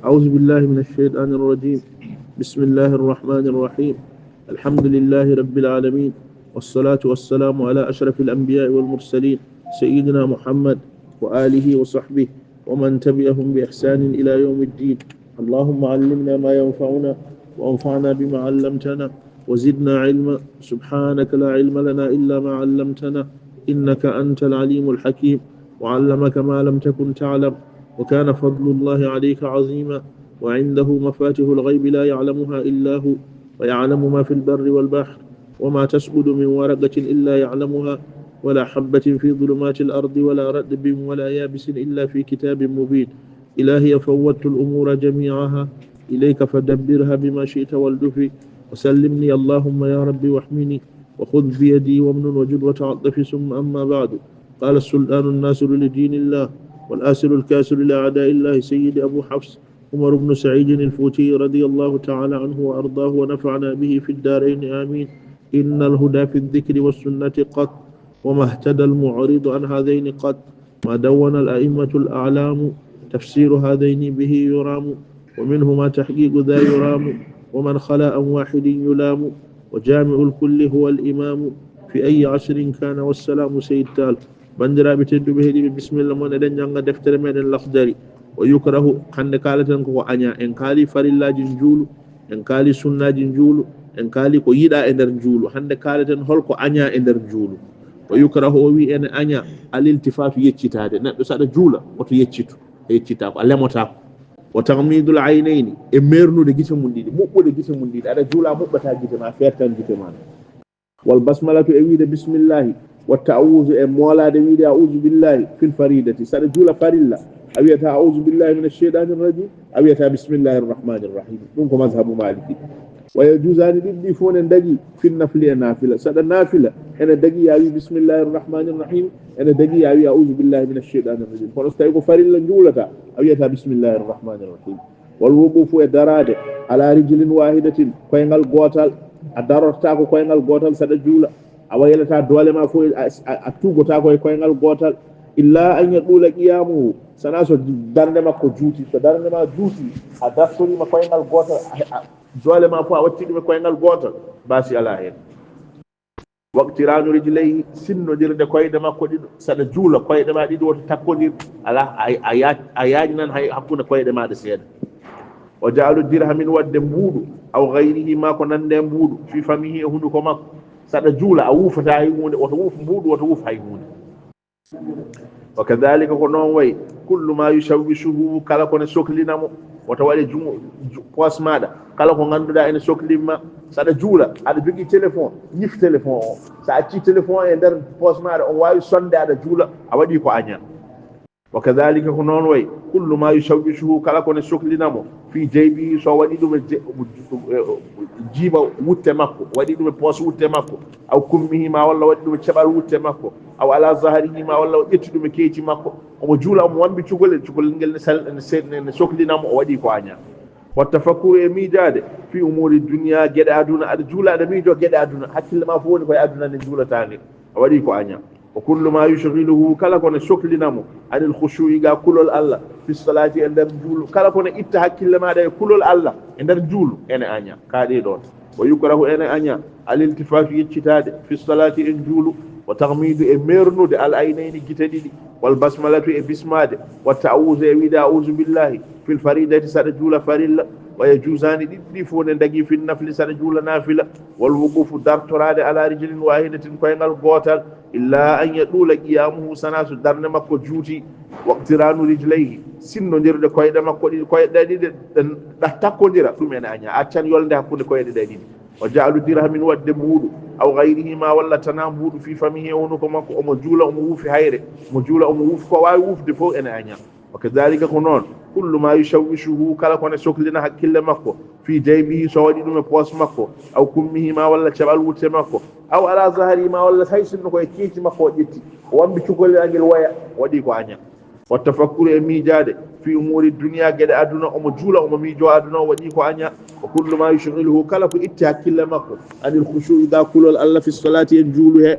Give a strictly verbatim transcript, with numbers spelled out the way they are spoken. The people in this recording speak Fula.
أعوذ بالله من الشيطان الرجيم. بسم الله الرحمن الرحيم. الحمد لله رب العالمين، والصلاة والسلام على أشرف الأنبياء والمرسلين، سيدنا محمد وآله وصحبه ومن تبعهم بإحسان إلى يوم الدين. اللهم علمنا ما ينفعنا، وانفعنا بما علمتنا، وزدنا علما. سبحانك لا علم لنا إلا ما علمتنا، إنك أنت العليم الحكيم. وعلمك ما لم تكن تعلم، وكان فضل الله عليك عظيما، وعنده مفاتح الغيب لا يعلمها إلا هو، ويعلم ما في البر والبحر، وما تسقط من ورقة إلا يعلمها، ولا حبة في ظلمات الأرض ولا رطب ولا يابس إلا في كتاب مبين. إلهي فوضت الأمور جميعها إليك فدبرها بما شئت والطف، وسلمني اللهم يا رب واحمني، وخذ بيدي وامنن وجد وتعطف، ثم أما بعد. قال السلطان الناصر لدين الله، والآسر الكاسر لأعداء الله، سيد أبو حفص عمر بن سعيد الفوتي رضي الله تعالى عنه وأرضاه ونفعنا به في الدارين آمين. إن الهدى في الذكر والسنة قط، وما اهتدى المعرض عن هذين قط، ما دون الأئمة الأعلام تفسير هذين به يرام، ومنهما تحقيق ذا يرام، ومن خلا عن واحد يلام، وجامع الكل هو الإمام في أي عصر كان والسلام سيد تال. Banndiraaɓe tedduɓe heɗiiɓe, bisimilla mon, eɗen njannga deftere meɗen Laxdari. O yukrahu, hannde kaaleten ko ko añaa. En kaali farillaaji njuulu, en kaali sunnaaji njuulu, en kaali ko yiɗaa e nder njuulu. Hannde kaaleten hol ko añaa e nder njuulu. O yukrahu, o wi ene añaa, al iltifaafu, yeccitaade. Neɗɗo saɗa juula, oto yeccitu, a yeccitaako, a lemotaako. Wa taxmiidul aynayni, e meernude gite mum ɗiɗi, muɓɓude gite mum ɗiɗi. Aɗa juula, a muɓɓata gite ma, a feertan gite ma. Wal basmalatu, e wiide bismillahi, wa ta'awuzu, e moolaade wiide a'uzu billahi fil faridati. Saɗa juula farilla, a wiyata a'uzu billahi minash shaytanir rajim, a wiyata bismillahir rahmanir rahim. Ɗum ko mazhabu Maliki. Wa yajuzaani, ɗiɗi ɗi fof ne dagii, fin nafli, e naafila. Saɗa naafila, ene dagii a wi bismillahir rahmanir rahim, ene dagii a wi a'uzu billahi minash shaytanir rajim. Kono so tawi ko farilla njuulata, a wiyata bismillahir rahmanir rahim. Wal wuqufu, e daraade, ala rijlin wahidatin, koyngal gootal. A darortaako koyngal gootal saɗa juula. A waylata doole ma fof, a, a, a tuugotaako e koyngal gootal. Illa an yaɗuula qiyamuhu, sana so darnde makko juuti. So darnde ma juuti, a dartoriima koyngal gootal, a, a, doole ma fof a watti ɗum e koyngal gootal, baasi alaa heen. Waqtiraanu rijlayhi, sinnodirde koyɗe makko ɗiɗo. Saɗa juula, koyɗe ma ɗiɗo woto takkondir. Alaa, a, a, yaaj-, a yaajnan hay hakkunde koyɗe maaɗa seeɗa. Wa ja'alu dirhamin, waɗde mbuuɗu, aw gayrihi, ma ko nande e mbuuɗu, fi famihi, e hunuko makko. Saɗa juula, a wuufata hay huunde, woto wuuf mbuuɗu, woto wuuf hay huunde. Wa kadhalika, ko noon wayi, kullu ma yushawwishuhu, kala ko ne soklina mo, wata waɗe juŋo, ju-, poos maaɗa, kala ko ngannduɗaa ene soklin ma. Saɗa juula, aɗa jogii téléphone, ñif téléphone o. Sa acci téléphone e nder poos maaɗa, on waawi sonde aɗa juula, a waɗii ko añaa. Wa kadhalika, ko noon wayi, kullu ma yushawwishuhu, kala ko ne soklina mo, fi jaybihi, so waɗi ɗum e je-, jiiba wutte makko, waɗi ɗum e poos wutte makko, aw kummihi, ma walla waɗi ɗum e caɓal wutte makko, aw ala zahrihi, ma walla o ƴetti ɗum e keeci makko, omo juula, omo wambi cukalel, cukalel ngel ne sal-, ne se-, ne, ne soklina mo, o waɗi ko añaa. Wa tafakkuru, e miijaade, fi umuri dunya, geɗe aduna, aɗa juula, aɗa miijo geɗe aduna, hakkille ma fof woni koye aduna nde juulataa nde, a waɗi ko añaa. Wa kullu ma yushghiluhu, kala ko ne soklina mo, anil khushu'i, ga kulol Allah, fi salati, e nder juulu, kala ko ne itta hakkille maaɗa e kulol Allah e nder juulu, ene añaa, ka ɗe ɗoon. Wa yukrahu, ene añaa, al iltifatu, yeccitaade, fi salati, e juulu, wa taghmidu, e meernude, al aynayni, gite ɗiɗi, wal basmalatu, e bismaade, wa ta'awuzu, e wiide a'uzu billahi, fil faridati, saɗa juula farilla, wa yajuzaani, ɗiɗi ɗi fof ne dagii, fin nafli, saɗa juula naafila, wal wuqufu, dartoraade, ala rijlin wahidatin, koyngal gootal, illa an yaɗuula qiyamuhu, sana so darnde makko juuti, waqtiranu rijlayhi, sinnodirde koyɗe makko ɗiɗi, koyɗe ɗe ɗiɗi ɗe ɗa-, takkondira, ɗum ene añaa, accan yolnde hakkunde koyɗe ɗe ɗiɗi. Wa ja'alu dirhamin, waɗde mbuuɗu, aw gayrihi, ma walla tanaa mbuuɗu, fi famihi, e hunuko makko, omo juula, omo wuufi hayre, omo juula, omo wuufi ko waawi wuufde fof, ene añaa. Wa kadhalika, ko noon, kullu ma yushawwishuhu, kala ko ne soklina hakkille makko, fi jaybihi, so waɗi ɗum e poos makko, aw kummihi, ma walla caɓal wutte makko, aw ala zahrihi, ma walla hay sinno ko e keeci makko o ƴetti, o wambi cukalel angel waya, waɗi ko añaa. Wa tafakkuru, e miijaade, fi umuri dunya, geɗe aduna, omo juula, omo miijo aduna, o waɗi ko añaa. Wa kullu ma yushghiluhu, kala ko itti hakkille makko, anil khushu'i, ga kulol Allah, fi salati, en juulu he,